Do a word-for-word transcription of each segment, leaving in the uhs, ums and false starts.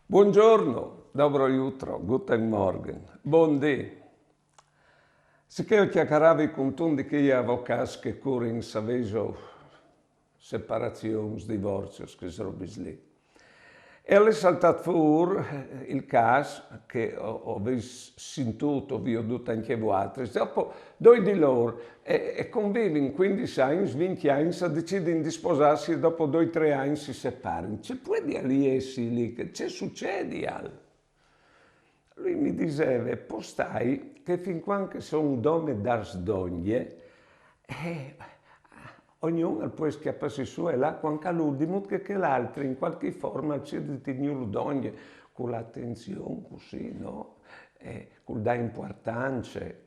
Buongiorno, dobro jutro, guten Morgen, bundì. Sicché o cjacaravi cuntun di chei avocats che curin, savêso, separazions, divorzios, chês robis li. E al è saltât fûr, eh, il câs che o, o vês sintût o viodût ancje vualtris. Dopo doi di lôr, e, e convivin cuindis agns, vincj agns, a decidin di sposâsi e dopo doi, trê agns si separin. Ce puedial jessi li, che, ce sucedial? Lui mi diseve: pol stâi che fin cuant che a son dome dâts dongje, eh, ognun al pues scjapâsi sù e là cuant che al vûl, di mût che chel altri in cualchi forme al cîr di tignîlu dongje, cu la atenzion, cussì, no? Eh, cul dâi impuartance.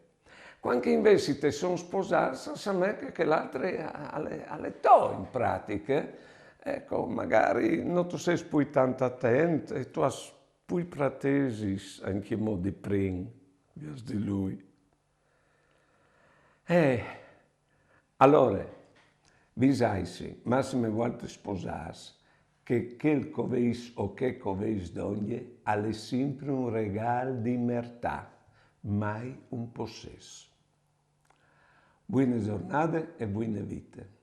Cuant che invezit a son sposâts, al somee che chel altri al è, al è to, in pratiche. Eco, magari no tu sês plui tant atent e tu âs plui pratesis ancjemò di prin, viers di lui. Eh, alore, visaitsi, massime vualtris sposâts, che chel che o vês o chê che o vês dongje al è simpri un regâl di mertâ, mai un possès. Buine zornade e buine vite.